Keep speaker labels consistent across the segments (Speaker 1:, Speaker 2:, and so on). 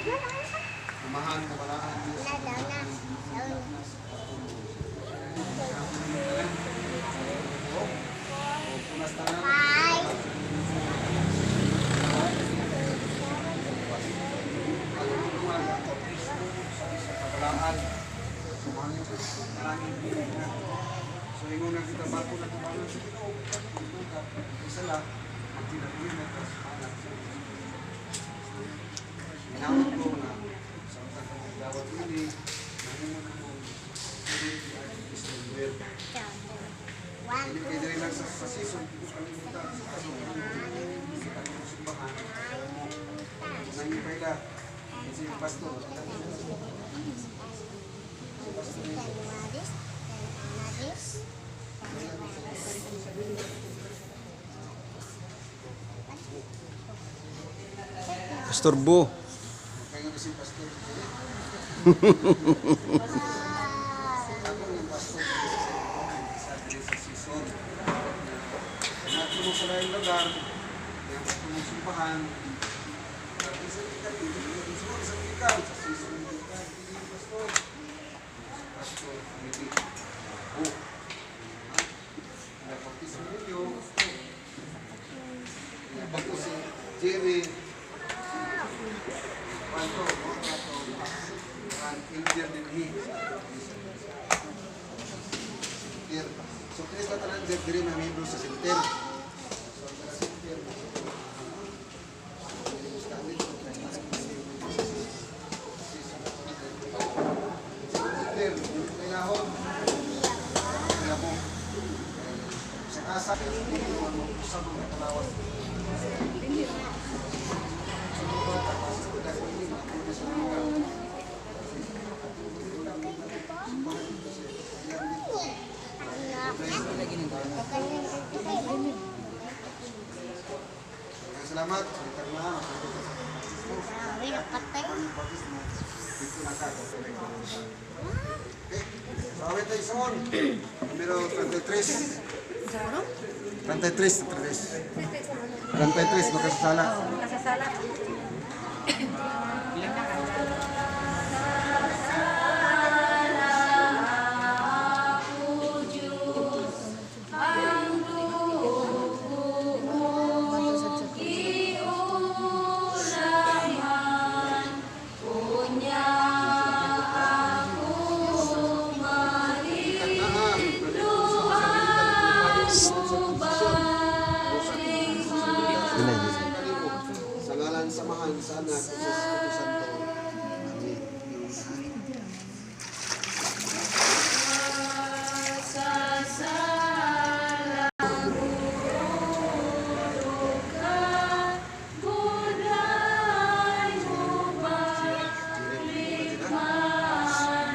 Speaker 1: Amahan, kabalaan, Diyos, punas tanan. Pagtulungan ang bautismo sa isa kabalaan. Samahan niyo po, maraming na. So ingon na kita barko na tubangan sa Ginoo, isa lang, magtinabuhin na tas anak sa Ginawat ko na sa utang ka magdawat ini, nahimo na kong Spirit Christian will. Dili kay diri lang sa season, ko kalimutan sa kaso sa kanong simbahan. Nangin pa ila. Kasi yung pastor, si pastor
Speaker 2: Pastor Bo.
Speaker 1: Kaya nga si pastor. Ako yung pastor sa diri sa season. Natulong sa laing lugar, yung tulong simbahan. Sa ikan, sa ikan, sa season ikan, hindi pastor. Pastor, hindi. Oh. Nabautismo ninyo. Bato si Jerry. Panto, no? Kato, ang elder din hi. Center. So, kini sa tanan diri na membro sa center. So, ang taga center. Center, kailahon. Kaya mo, sa asa, usab ang katalawas. Salamat. Okay. So, awit tayo sa on. Numero 33. 33, 33. 33, makasasala.
Speaker 3: Makasasala.
Speaker 1: Sa ngalan sa Amahan, sa Anak, sa Espiritu Santo. Amen.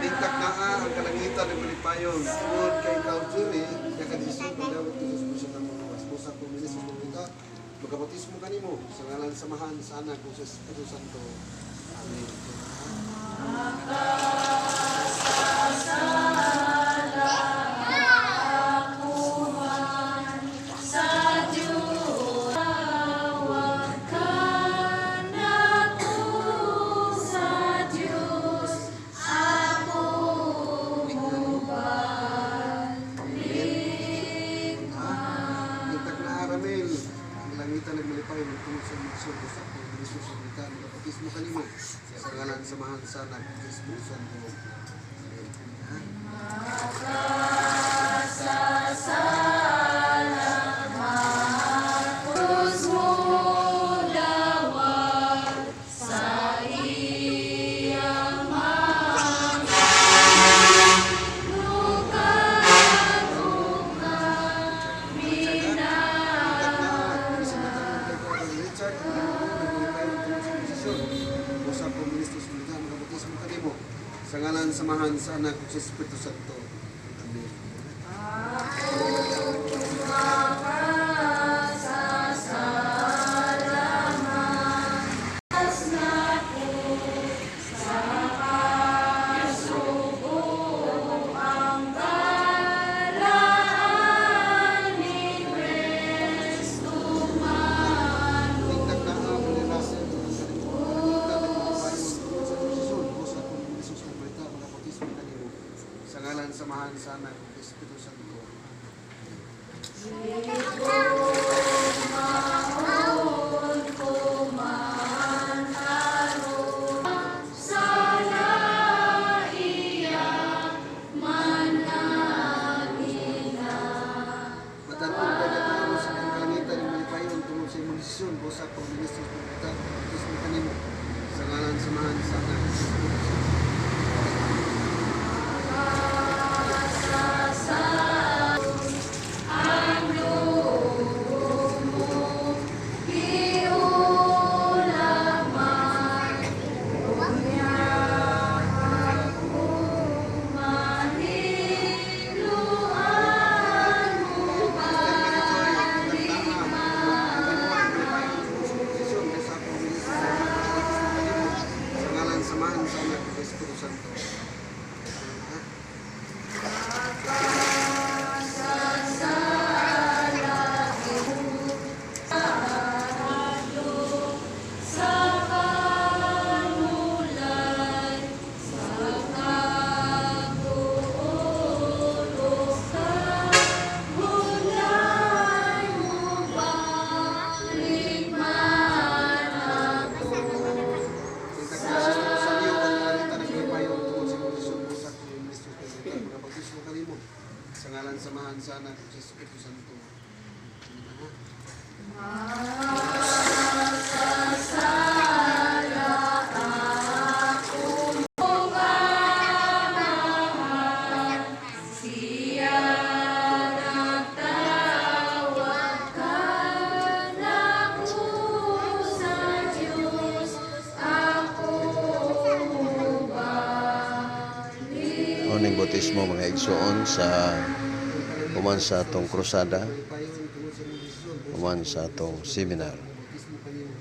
Speaker 1: Ligtak na ang kalangitan ng malipayon. Tungod kay ikaw, Jimmy, nakadisyon ko dawat Jesus Cristo ng mga Busa ko minis sa kita, magabautismo kanimo sa ngalan sa Amahan, sa Anak, ug sa Espiritu Santo. Amen. Ligtak na Aramel, ang kalangitan ng malipayon tungod sa mga Busa ko minis sa kita, magabautismo kanimo sa ngalan sa Amahan, sa Anak, ug sa Espiritu Santo. Amen. Sa ngalan sa Amahan, sa Anak, ug sa Espiritu Santo. Amen. Tingnan na ang ni Russell, ang kalangitan ng malipayon. Samahan sa Anak ug Espiritu Santo. Matanong kay katao sa kang kalangitan ng malipayon tungod sa imong desisyon, busa ko ministro sa pagkita, bautismo kanimo. Sa ngalan samahan sa Anak ug Espiritu Santo. Sa ngalan samahan sa Anak ug Espiritu Santo. Ha? Kita ko Sister Rosario, ang kalangitan ng malipayon tungod sa imong desisyon, busa ko ministro sa pagkita, mga bautismo kanimo. Sa ngalan samahan sa Anak ug sa Espiritu Santo. Ha?
Speaker 2: Uning bautismo mga igsoon sa human sa atong krusada,
Speaker 1: Malipayon tungod sa imong desisyon, busa
Speaker 2: human
Speaker 1: ko
Speaker 2: sa atong seminar.
Speaker 1: bautismo kanimo.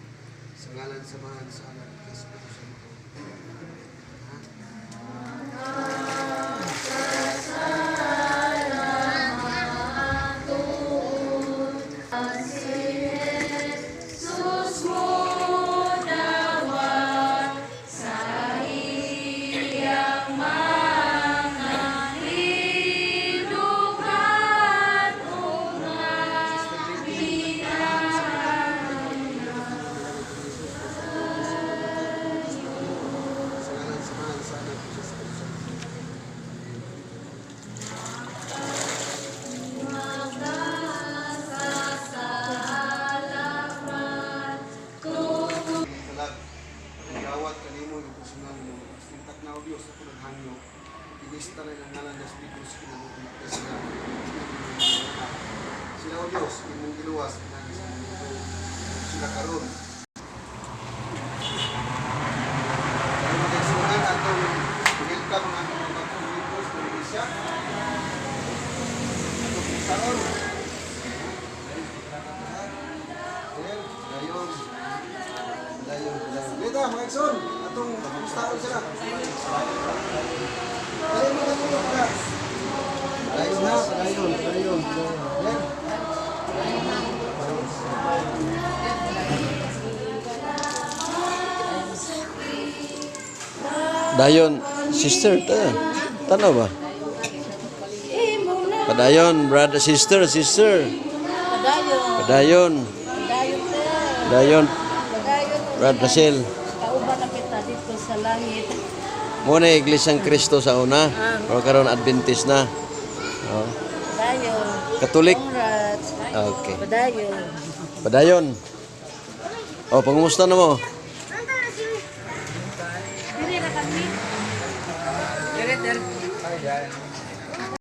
Speaker 1: Sa ngalan samahan sa Anak ug sa Espiritu Santo. Ha? Sa ngalan samahan sa Anak ug sa Espiritu Santo. Kalag, gawat kanimo yung personal mo. Tintak na o Diyos, ako naghangyo. Ilista na ang ngalan ng Espiritu sa kinabuhi sila. Sila o Diyos, imong giluwas, pinagi sa mundo. Sila karon. Kaya magigsunan atong welcome ang atong mga bagong members ng Iglesia. Atong saon. Ayan, dayon. Dayon, dayon. Dito, mga igsoon, atong kamustaon sila. Dayon mga tulog ka. Dayon na, dayon, dayon. Ayan.
Speaker 2: Dayon, sister, ta. Tanaw ba? Padayon, brother, sister, sister.
Speaker 3: Padayon.
Speaker 2: Padayon,
Speaker 3: Padayon sir.
Speaker 2: padayon,
Speaker 3: Padayon.
Speaker 2: Brad Russell.
Speaker 3: Kauban na kita dito sa langit.
Speaker 2: Mo na Iglesia ng Kristo sa una. Pero karon Adventist na. Oh.
Speaker 3: Padayon.
Speaker 2: Katolik.
Speaker 3: Congrats.
Speaker 2: Okay.
Speaker 3: Padayon.
Speaker 2: Padayon. Oh, pangumusta na mo?
Speaker 3: Dili na kami.